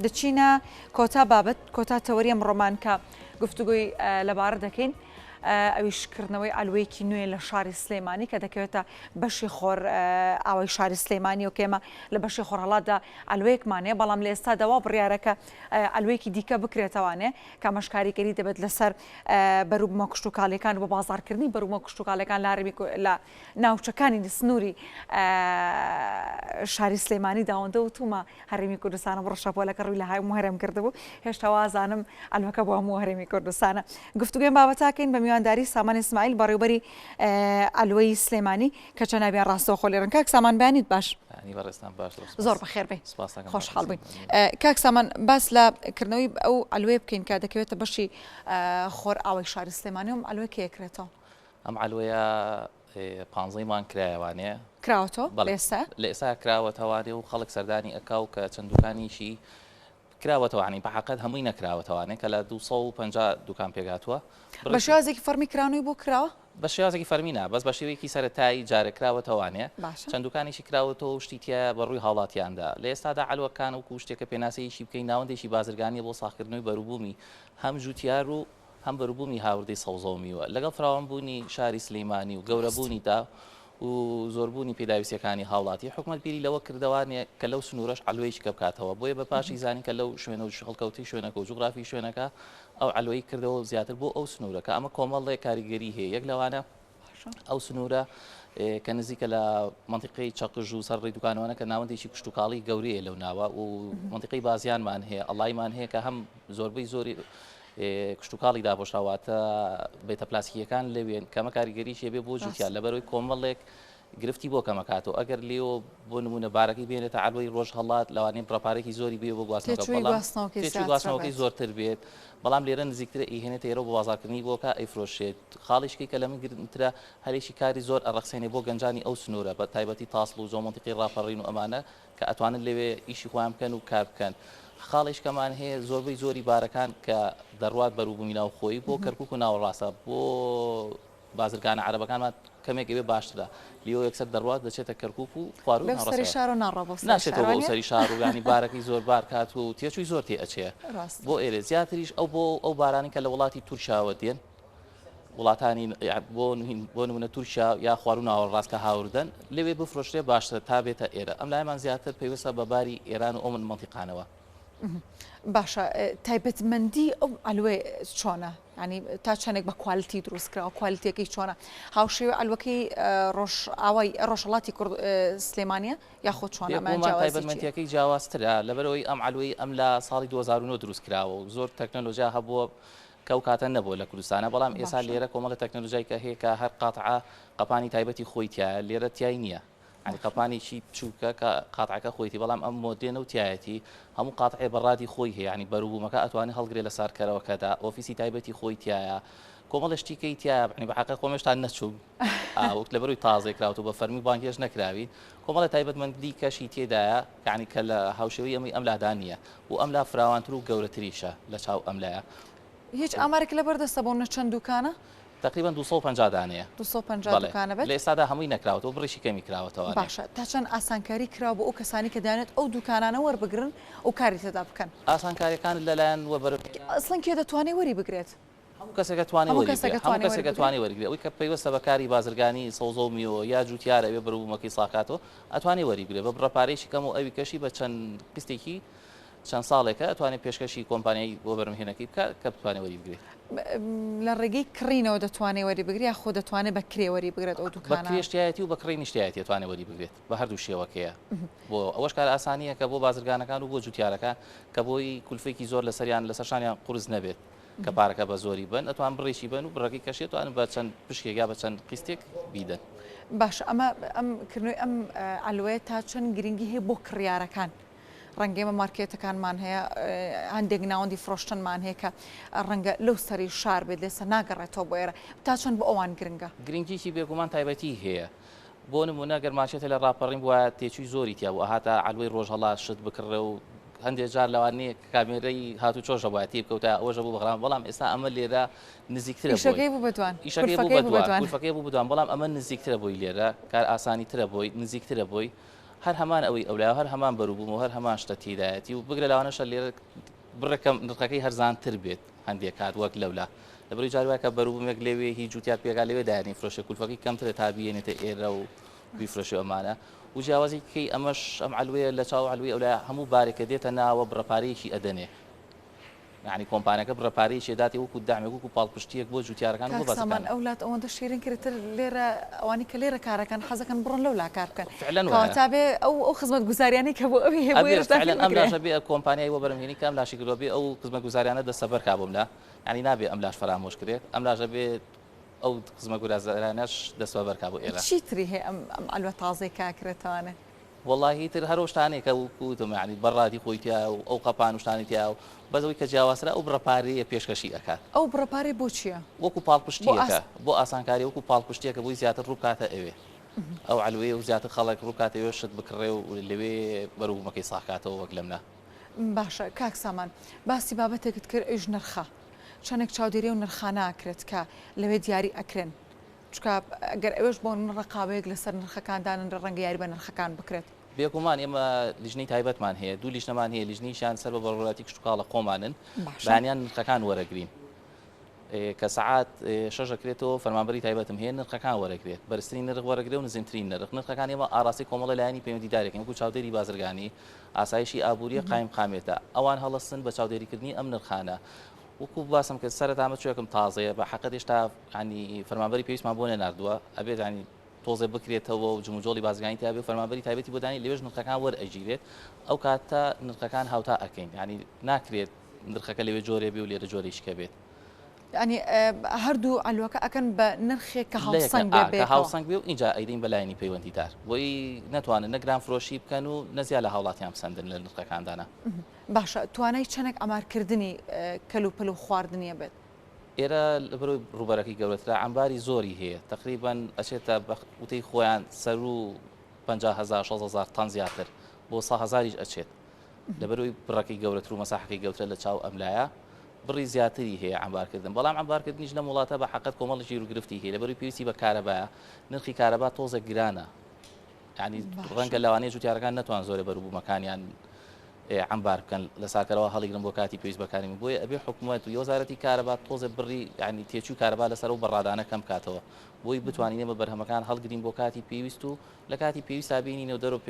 دەچینە کۆتا بابەت، کۆتا تەوەری ئەمڕۆمان کە گفتوگۆی لەبارە دەکەین، ئەویش کردنەوەی عەلوەیەکی نوێ لە شاری سلێمانی کە دەکەوێتە بەشی خۆر ئاوای شاری سلێمانی و کێمە لە بەشی خۆرهەڵاتدا عەلوەیەکمان هەیە، بەڵام لە ئێستادا وا بڕیارە کە عەلوەیەکی دیکە بکرێتەوانێ کە ئەمەش کاریگەری دەبێت لەسەر بەروبوومە کشتوکاڵیەکان و بە بازاڕکردنی بەروبوومە کشتوکاڵیەکان لە هەرێمی لە ناوچەکانی سنووری شاری سلێمانی داوەندە وتومە هەرێمی کوردستانە بڕ شەپۆلەکە ڕووی لە هەموو هەرێم کردبوو هێشتا وازانم عەلوەکە بۆ هەموو هەرێمی کوردستانە گفتوگۆی بابەتاکەین بە میوانداری سامان ئیسماعیل بەڕێوبەری عەلوەی سلێمانی کە جەنابیان ڕاستەوخۆ لێرن کاک سامان بەیانیت باش. بەیانی بەڕێزتان باش زۆر زۆر سپاس. بەخێر بێی سپاس دەکەم خۆشحاڵ بەڕێزی بووین. مەمنون. کاک سامان باس لە کردنەوەی ئەو عەلوەیە بکەین کە دەکەوێتە بەشی خۆرئاوای شاری سلێمانی ئەم عەلوەیە کەی ئەکرێتەوە؟ ئەم عەلوەیە پانزەی مانگ کرایەوانێ. کراوەتەوە لە بەڵێ ئێستا؟ لە ئێستا کراوەتەوانێ و خەڵک سەردانی ئەکا و کە چەند دوکانیشی کراوەتەوانی بە حەقەت هەمووی نەکراوەتەوانێ کە لە 250 دوکان پێک هاتووە بە بڕێکی شێوازێکی فەڕمی کرانەوەی بۆ کراوە؟ بە شێوازێکی فەرمی نا بەس بە شێوەیەکی سەرەتایی جارێ کراوەتەوانێ باشە. چەند دوکانێکی کراوەتەوە و شتی تیایە بە ڕووی هاوڵاتیاندا لە ئێستادا عەلوەکان وەکوو شتێکە پێناسەیەکی بکەین ناوەندێکی بازرگانیە بۆ ساغکردنەوەی بەروبوومی هەم جووتیار و هەم بەروبوومی هاوردەی سەوزە و میوە. لەگەڵ فراوانبوونی شاری سلیمانی و گەورەبوونیدا و زۆربوونی پێداویستییەکانی هاوڵاتی، حکومەت بیری لەوە کردەوانێ کە لەو سنوورەش عەلوەیەکی کە بکاتەوە. بۆیە بە باشی زانی کە لەو شوێنە و هەڵکەوتەی شوێنەکە و جوگرافی شوێنەکە ئەو عەلوەی کردەوە زیاتر بۆ ئەو سنوورە کە ئەمە کۆمەڵێک کاریگەری هەیە. یەک لەوانە ئەو سنوورە کە نزیکە لە مەنتیقەی چەقژ و سەر ڕێی دوکانەوانە کە ناوەندێکی کشتوکاڵی گەورەیە لەو ناوە و مەنتیقەی بازیانمان هەیە، ئەڵایمان هەیە کە هەم زۆربەی زۆری کشتوکاڵی داپۆشراوە واتە بەیتە پلاستیکیەکان لەوێن کەمە کاریگەریی هەبێ بۆ جوتیار لەبەرەوەی کۆمەڵێک گرفتی بۆ کەمەکاتەوە ئەگەر لێەوە بۆ نمونە بارەکەی بێنێتە عەلوەی ڕۆژهەڵات لەوانەیە بڕەپارێکی زۆری بێ بۆ گواستنەوەکە بەڵام تێچووی گواستنەوەکەی زۆرتر بێت بەڵام لێرە نزیکترە ئیهێنێتە ئێرە بۆ بازاڕکردنی بۆکە ئەیفرۆشێت خاڵیشکی کە لە من گرنگترە هەلێکی کاری زۆر ئەڕەخسێنێ بۆ گەنجانی ئەو سنوورە بە تایبەتی تاسڵ و زۆ مەنتیقەی ڕاپەڕین و ئەمانە کە ئەتوانن لەوێ ئیشی خۆیان بکەن و کار بکەن. خاڵێکی کەمان هەیە زۆربەی زۆری بارەکان کە دەڕوات بەروبوومی ناوخۆیی بۆ کەرکوک و ناوەڕاستە بۆ بازرگانە عەرەبەکانمان کەمێک ئەوێ باشترە لیۆ یەکسەر دەڕوات دەچێتە کەرکوک و خواروو لەو سەری ناوەڕاستەوە شارۆ ناڕوا بۆ سەری ناچێتەوە بۆ شار ئەو وانیە؟ سەری شار و یانی بارەکەی زۆر بار کات و تێچووی زۆر تێ ئەچێ ڕاستە. بۆ ئێرێ زیاتریش ئەو بۆ ئەو بارانەی کە لە وڵاتی تورکیاوە دێن وڵاتانی بۆ نمونە تورکیا یا خواروو ناوەڕاست کە هاوردەن لەوێ بفرۆشرێ باشترە تا بێتە ئێرە ئەم لایەمان زیاتر پەیوەستە بە باری ئێران و ئەو مەنتیقانەوە. باشە تایبەتمەندی ئەو عەلوەیە چۆنە؟ یانی تا چەندێک بە quality دروست کراوە کوالتیەکەی چۆنە؟ هاوشێوەی عەلوەکەی ڕۆژئاوای ڕۆژهەڵاتی کورد سلێمانیە یاخۆ چۆنە؟ ئەمەیان بێگومان جیاوازی چییە؟ تایبەتمەندیەکەی جیاوازترە لەبەرئەوەی ئەم عەلوەی ئەم لە ساڵی 2009 دروست کراوە و زۆر تەکنەلۆژیا هەبووە کە ئەو کاتە نەبووە لە کوردستانا بەڵام ئێسا باشە. لێرە کۆمەڵە تەکنەلۆژیای کە هەیە کە هەر قاتعە قەپانی تایبەتی خۆی تیایە لێرە تیای نییە یانی باشە. قەپانێکی بچووکە کە قاتعەکە خۆیتی بەڵام ئەم مۆدێنە و تیایەتی هەموو قاتعێ بە ڕادی خۆی هەیە یانی بەروبوومەکە ئەتوانێ هەڵگرێ لە ساردکەرەوەکەدا ئۆفیسی تایبەتی خۆی تیایە کۆمەڵە شتی کەی تیایە یانی بە حەقە خۆم هێشتا نەچووم ئا وەک لەبەرەوەی تازەی کراوەتەوە بە فەرمی بانگهێشت نەکراوین کۆمەڵە تایبەتمەندی کەشی تێدایە یانی کە لە هاوشێوەی ئەمەی ئەم لادا نییە و ئەم لا فراوانتر و گەورەتریشە لە چاو ئەم لایە. هیچ ئامارێک لەبەر دەستە بۆ چەند دوکانە؟ تەقریبەن 250 دانەیە. 250 بەڵێ. دوکانە بێت؟ لە ئێستادا هەمووی نەکراوەتەوە بڕێکی کەمی کراوەتەوانێ. باشە تا چەند ئاسانکاری کراوە بۆ ئەو کەسانەی کە دەیانەوێت ئەو دوکانانە وەربگرن و کاری تێدا بکەن؟ ئاسانکاریەکان لەلایەن وەبەرهێنان. ئەسڵەن کێ دەتوانێت وەری بگرێت؟ هەموو کەسێک ئەتوانێ هەموو وەری کەسێک بگرێ، هەموو ئەتوانێ وەری کەسێک بگرێ؟ ئەتوانێ وەری گرێ، ئەوەی کە پەیوەستە بە کاری بازرگانی سەوزە و میوە یا جووتیارە ئەوێ بەروبوومەکەی ساغکاتەوە ئەتوانێ وەری بگرێ بە بڕە پارەیەکی کەم و ئەوی کەشی بە چەند قیستێکی چەند ساڵێکە ئەتوانێ پێشکەشی کۆمپانیای وەبەرهێنەکەی بکا کە بتوانێ وەری بگرێ. لە ڕێگەی کڕینەوە دەتوانێ وەری بگرێ یاخۆ دەتوانێ بە کرێ وەری بگرێت ئەو بە دوکانە؟ کرێش تیایەتی و بە کڕینیش تیایەتی ئەتوانێ وەری بگرێت بە هەردوو شێوەکەیە بۆ ئەوەش کارئاسانییەکە بۆ بازرگانەکان و بۆ جووتیارەکان کە بۆی کولفەیەکی زۆر لەسەریان لەسەر شانیان قورس نەبێت. کە پارەکە بە زۆری بەن ئەتوان بڕێکی بەن و بڕەکەی کەشی ئەتوانن بە چەند پشکێک یا بە چەند قیستێک بیدەن. باشە ئەمە ئەم کردنەوەی ئەم عەلوەیە تا چەند گرنگی هەیە بۆ کڕیارەکان؟ ڕەنگە ئێمە مارکێتەکانمان هەیە هەندێک ناوەندی فرۆشتنمان هەیە کە ڕەنگە لەو سەری شار بێت لێسە ناگەڕێتەوە بۆ ئێرە تا چەند بۆ ئەوان گرنگە؟ گرنگیی بێگومان تایبەتیی هەیە بۆ نموونە گەر مارکێتە لە ڕاپەڕین بوایە تێچووی زۆری تیا بوو ئەهاتە عەلوەی ڕۆژهەڵات شت بکڕێ و هەندێ جار لەوانەیە کامێرەی هاتوچۆش هەبوایە تێی بکەوتایە ئەوەش هەبوو بە غەرامە بەڵام ئێستا ئەمە لێرە نزیکترە بۆی ئیشەکەی بوو بە دوان ئیشەکەی بوو کولفەکەی بە بوو بە دوان دوان. کولفەکەی بوو بە دوان بەڵام ئەمە نزیکترە بۆی لێرە کار ئاسانیترە بۆی نزیکترە بۆی. هەر هەمان ئەوەی ئەولایە و هەر هەمان بەروبووم و هەر هەمان شتە تیدایەتی و بگرە لەوانەشە لێرە بڕێک کەم نرخەکەی هەرزانتر بێت هەندێک کات وەک لەولا. لەبەرئەوەی جار وایە کە بەروبوومێک لەوێ هی جووتیار پێکا لەوێ دایەنێ فرۆشێ کولفەکەی کەمترە تا بیێنێتە ئێرە و بیفرۆشێ و ئەمانە و جیاوازی کەی ئەمەش ئەم عەلوەیە لە چاو عەلوەی ئەولایە هەموو بارێک کە دێتە ناوە بڕە پارەیەکی ئەدەنێ یانی کۆمپانیاکە بڕە پارەیەکی ئەداتێ وەکو دەعمێک وەکو پاڵپشتییەک بۆ جووتیارەکان و بۆ کاک سامان بازرگانان. ئەولات ئەوەندە شیرین کرد تر لێرە ئەوانەی کە لێرە کارەکەن حەزەکەن بڕۆن لەولا کار بکەن فعلەن وایە. کەواتە ئەبێ ئەو ئەو خزمەتگوزاریانەی کە بۆ ئەوی هەیە بۆ ئەبێ ئێرەش دابین فعلەن ئەم بکرێ. لاش ئەبێ کۆمپانیای وەبەرهێنی کە ئەم لاشی کردوە بێ ئەو خزمەتگوزاریانە دەستەبەر کا بۆم لا یانی نابێ ئەم لاش فەرامۆش کرێت ئەم لاش ئەبێ ئەو خزمەتگورازرانەش دەستەبەر کا بۆ ئێرە. چی تری هەیە ئەم ئەم عەلوە تازەی کە ئەکرێتەوانێ؟ وەڵاهی تر هەر ئەو شتانەیە کە وەکو وتم یانی بەڕادی خۆی تیایە و ئەو قەپان و شتانەی تیایە و بەس ئەوەی کە جیاوازترە ئەو بڕە پارەیە پێشکەشی ئەکات. ئەو بڕە پارەیە بۆ چییە؟ وەکو بۆ پاڵپشتییەکە ئاس. بۆ ئاسانکاری وەکو پاڵپشتییەکە بۆی زیاتر ڕوو بکاتە ئەوێ ئەو عەلوەیە و زیاتر خەڵک ڕوو بکاتە ئەوێ شت بکڕێ و لەوێ بەروبوومەکەی ساغ کاتەوە وەک لەملا. باشە کاک سامان باسی بابەتێکت کرد ئەویش نرخە چەندێک چاودێری ئەو نرخانە ئەکرێت کە لەوێ دیاری ئەکرێن چونکە ئەگەر ئەوێش بۆ نمونە ڕەقابەیەک لەسەر نرخەکان دانەنرێت ڕەنگە یاری بە نرخەکان بکرێت. بێگومان ئێمە لیژنەی تایبەتمان هەیە، دوو لیژنەمان هەیە، لیژنەیەکیان سەر بە بەڕێوەبەرایەتی کشتوکاڵە خۆمانن، باشە. بەیانیان نرخەکان وەرەگرین کە سەعات شەش ئەکرێتەوە، فەرمانبەری تایبەتم هەیە نرخەکان وەرەگرێت، بەرزترین نرخ وەرەگرێ و نزمترین نرخ، نرخەکان ئێمە ئاڕاستەی کۆمەڵە لایەنی پەیوەندیدارێکن وەکو چاودێری بازرگانی، ئاسایشی ئابووریە، قایمقامیەتە، ئەوان هەڵەستن بە چاودێریکردنی ئەم نرخانە. وەکو باسم کرد سەرەتا ئەمە چوێکم تازەیە بە حەقت هێشتا ینی فەرمانبەری پێویستمان بۆ نەناردووە ئەبێت ینی تۆزێ بکرێتەوە و جموجۆڵی بازرگانی تیا بێ و فەرمانبەری تایبەتی بۆ دانی لەوێش نرخەکان وەرئەگیرێت ئەو کاتە نرخەکان هاوتا ئەکەین ینی ناکرێت نرخەکە لەوێ جۆرێ بێ و لێرە جۆرێکی کە بێت. یانی هەردوو عەلوەکە ئەکەن بە نرخێک کە هاوسەنگ بێ کە هاوسەنگ بێ و ئینجا ئەیدەین بە لایەنی پەیوەندیدار بۆی نەتوانن نە گرانفرۆشی بکەن و نە زیا لە هاوڵاتیان بسەندن لە نرخەکاندانا. باشە توانای چەنێک عەمارکردنی کەلوپەل و خواردنی ئەبێت؟ ئێرە لەبەرئەوەی ڕووبەرەکەی گەورەترە عەمباری زۆری هەیە تەقریبەن ئەچێتە بە وتەی خۆیان سەروو 50 هەزار 6 هەزار تەن زیاتر بۆ 100 هەزاریش ئەچێت لەبەرئەوەی بڕەکەی گەورەتر و مەساحەکەی گەوترە لە چاو ئەملایە بڕی زیاتری هەیە عەمبارکردن بەڵام عەمبارکردنیش لەم وڵاتە بە حەقت کۆمەڵی گیر و گرفتی هەیە لەبەرئەوەی پێویستی بە کارەبایە نرخی کارەبا تۆزێک گرانە یانی ڕەنگە لەوانەیە جوتیارەکان نەتوان زۆرێ بەروبوومەکانیان عەمبار بکەن لە ساکەرەوە هەڵیگرن بۆ کاتی پێویست بەکاری من بۆیە ئەبێ حکوومەت و وەزارەتی کارەبا تۆزێ بڕی ینی تێچوو کارەبا لەسەر و بەڕادانە کەم بکاتەوە بۆی بتوانین ئێمە بەرهەمەکان هەڵگرین بۆ کاتی پێویست و لە کاتی پێویستا بینینەوە دەرەوە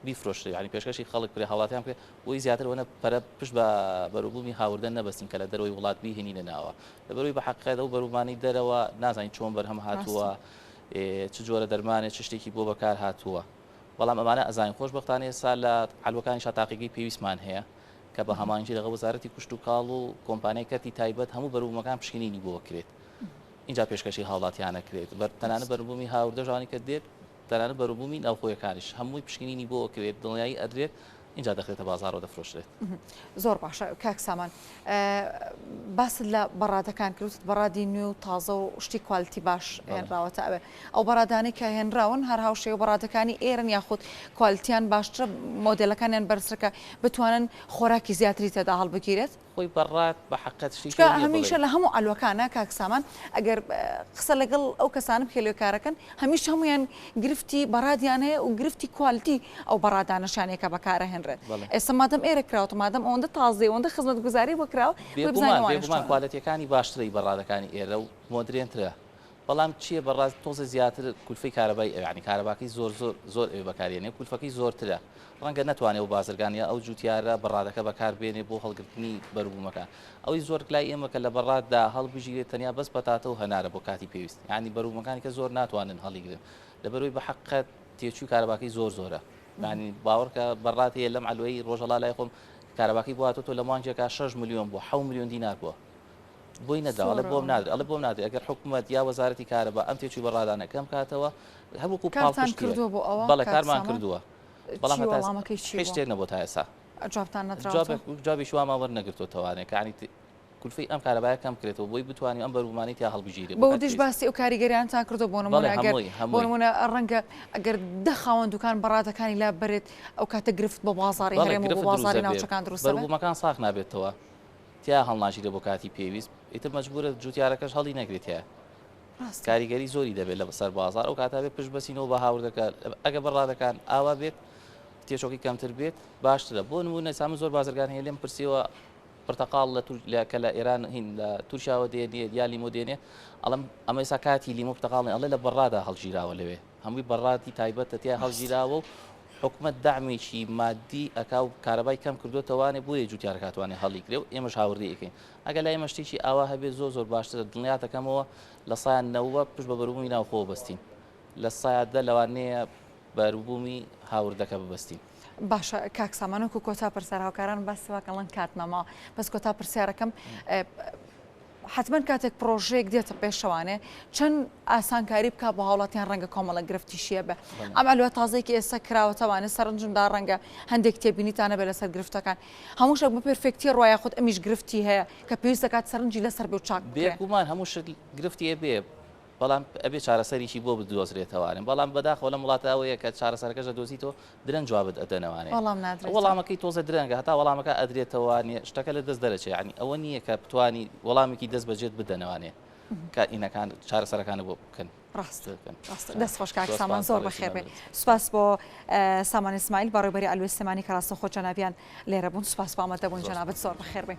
بیفرۆشرێ یانی پێشکەشی خەڵک بکرێ هاوڵاتیان بکرێ بۆی زیاتر ئەوەنە پەرە پشت بە بەروبوومی هاوردە نەبەستین کە لە دەرەوەی وڵات بیهێنینە ناوە لەبەرئەوەی بە حەقیقەت ئەو بەروبوومانەی دەرەوە نازانین چۆن بەرهەم هاتووە چ جۆرە دەرمانێ چ شتێکی بۆ بەکار هاتووە بەڵام ئەمانە ئەزانین خۆشبەختانە ئێستا لە عەلوەکانیشا تاقیگەی پێویستمان هەیە کە بە هەماهەنگی لەگەڵ وەزارەتی کشتوکاڵ و کۆمپانیای کەرتی تایبەت هەموو بەروبوومەکان پشکنینی بۆ کرێت اینجا پێشکەشی هاوڵاتیانە کرێت بەر تەنانەت بەروبوومی هاوردەش ئەوانەی کە دێت تەنانەت بەروبوومی ناوخۆیەکانیش هەمووی پشکنینی بۆ ئەکرێت، دڵنیایی ئەدرێت، ئینجا دەخرێتە بازاڕەوە دەفرۆشرێت. زۆر باشە کاک سامان باست لە بەڕادەکان کرد وتت بەڕادی نوێ و تازە و شتی کوالتی باش هێنراوەتە ئەوێ ئەو بەڕادانەی کە هێنراون هەر هاوشێوە بەڕادەکانی ئێرن یاخود کوالتیان باشترە مۆدێلەکانیان بەرزترە کە بتوانن خۆراکی زیاتری تێدا هەڵبگیرێت؟ خۆی بەڕات بە حەقت شتی چونکە تۆ نیە هەمیشە بڵێی. لە هەموو عەلوەکانا کاک سامان ئەگەر قسە لەگەڵ ئەو کەسانە بکەی لەوێ کارەکەن هەمیشە هەموویان گرفتی بەڕادیان هەیە و گرفتی کوالتی ئەو بەڕادانەشیان هەیە کە بەکارئەهێنرێت بەڵێ. ئێستا مادەم ئێرە کراوەتەوە مادەم ئەوەندە تازەیە ئەوەندە خزمەتگوزاری بۆ کراوە بۆی بزانین بێگومان ئەوانیش بێگومان چۆنن. کوالێتیەکانی باشترە ی بەڕادەکانی ئێرە و مۆدرێنترە بەڵام چیە بەڕاست تۆزێ زیاتر کولفەی کارەبای ئەوێ یانی کارەباکەی زۆر زۆر زۆر ئەوێ بەکارێنێ کولفەکەی زۆرترە ڕەنگە نەتوانێ ئەو بازرگان یا ئەو جوتیارە بەڕادەکە بەکار بێنێ بۆ هەڵگرتنی بەروبوومەکان ئەوەی زۆر لای ئێمە کە لە بەڕاددا هەڵبژیرێت تەنیا بەس پەتاتە و هەنارە بۆ کاتی پێویست یانی بەروبوومەکانی کە زۆر ناتوانن هەڵیگرن لەبەرەوەی بە حەقیقەت تێچووی کارەباکەی زۆر زۆرە یانی باوەڕکە بەڕاد هەیە لەم عەلوەی ڕۆژهەڵا لای خۆم کارەباکەی بۆ هاتۆتەوە لە مانگێکا 6 ملیۆن بووە 7 ملیۆن دینار بووە بۆی نەدراوە ئەڵێ بۆم نادرێ ئەڵێ بۆم نادرێ ئەگەر حکومەت یا وەزارەتی کارەبا ئەم تێچووی بەڕادانە کەم کاتەوە هەر وەکو کارتان پاڵپشتییەک کردووە بۆ ئەوە بەڵێ کاک کارمان سامان؟ کردووە بەڵام چی هەتا وەڵامەکەی چی هیچ بووە؟ شتێک نەبووە تا ئێستا جوابتان نەدراوەتەوە؟ جوابێک جوابێکی وامان وەرنەگرتووەتەوانێ کە یانی کولفەی ئەم کارەبایە کەم بکرێتەوە بۆی بتوانین ئەم بەروبوومانەی تیا هەڵبگیرێ بۆ بە کاتی وردیش پێویست. باسی ئەو کاریگەریانەتان کردووە بۆ بەڵێ نموونە ئەگەر هەمووی بۆ هەمووی. نموونە ڕەنگە ئەگەر دە خاوەن دوکان بەڕادەکانی لا بەرێت ئەو کاتە گرفت بۆ بازاڕی بەڵێ هەرێم و بۆ گرفت دروست بازاڕی دەبێ ناوچەکان دروست دەبێت؟ بەروبوومەکان ساغ نابێتەوە تیا هەڵناگیرێ بۆ کاتی پێویست ئیتر مەجبورە جوتیارەکەش هەڵی نەگرێت تیا ڕاستە. کاریگەری زۆری دەبێت لە سەر بازار ئەو کاتە بێت پشت بەسینەوە بە هاوردەکە ئەگە بەڕادەکان ئاوا بێت تێچۆکەی کەمتر بێت باشترە بۆ نموونە ئێستا من زۆر بازرگان هەیە لێم پرسیوە پرتەقاڵ لە تور لە کە لە ئێران هین لە تورکیاوە دێنێ یا لیمۆ دێنێ ئەڵێم ئەمە ئێستا کاتی لیمۆ پرتەقاڵ نیە ئەڵێ لە بەڕادا هەڵگیراوە لەوێ هەمووی بەڕادی تایبەتە تیا هەڵگیراوە و حکومەت دەعمێکی مادی ئەکا و کارەبای کەم کردوتەوانێ بۆیە جوتیارەکە توانێ هەڵیگرێ و ئێمەش هاوردەی ئەکەین ئەگەر لای ئێمە شتێکی ئاوا هەبێ زۆر زۆر باشترە دڵنیاتەکەمەوە لە سایان نەوە پشت بە بەروبوومی ناوخۆ بەستین لە سایە دە لەوانەیە بەروبوومی هاوردەکە ببەستین. باشە کاک سامان وەکو کۆتا پرسیار هاوکاران باسی واکەن ئەڵێن کات نەماوە بەس کۆتا پرسیارەکەم حتمما کاتێک پرۆژەیەک دێتە پێشەوانێ چەند ئاسانکاری بک بۆ هاوڵاتیان ڕەنگە کۆمەڵە گرفتیشیە بێ ئەم عەلوە تازەیەکی ئێستا کراوەتەوانێ سەرنجمدا ڕەنگە هەندێک تێبینیتانە بێ لەسەر گرفتەکان هەموو شتێک بە perfect ی ڕوا یاخود ئەمیش گرفتی هەیە کە پێویست دەکات سەرنجی لەسەر بێ و چاک بکرێ. بێگومان هەموو شت گرفتی ئەبێ بەڵام ئەبێ چارەسەریشی بۆ بدۆزرێتەوانێ بەڵام بەداخەوە لەم وڵاتە ئەوەیە کە چارەسەرەکەش دەدۆزیتەوە درەنگ جوابت ئەدەنەوانێ وەڵام نادرێتەوە. وەڵامەکەی تۆزێ درەنگە هەتا وەڵامەکە ئەدرێتەوانێ شتەکە لە دەست دەرەچێ یانی ئەوە نییە کە بتوانی وەڵامێکی دەست بەجێت بدەنەوانێ کە ئینەکان چارەسەرەکانە بۆ بکەن. ڕاستە ڕاستە دەست خۆش کاک سامان زۆر بەخێر بێ سوپاس بۆ سامان ئیسماعیل بەڕێوبەری عەلوەی سلێمانی کە ڕاستەوخۆ جەنابیان لێرە بوون سوپاس بۆ ئامادەبوون جەنابت زۆر بەخێر بێ.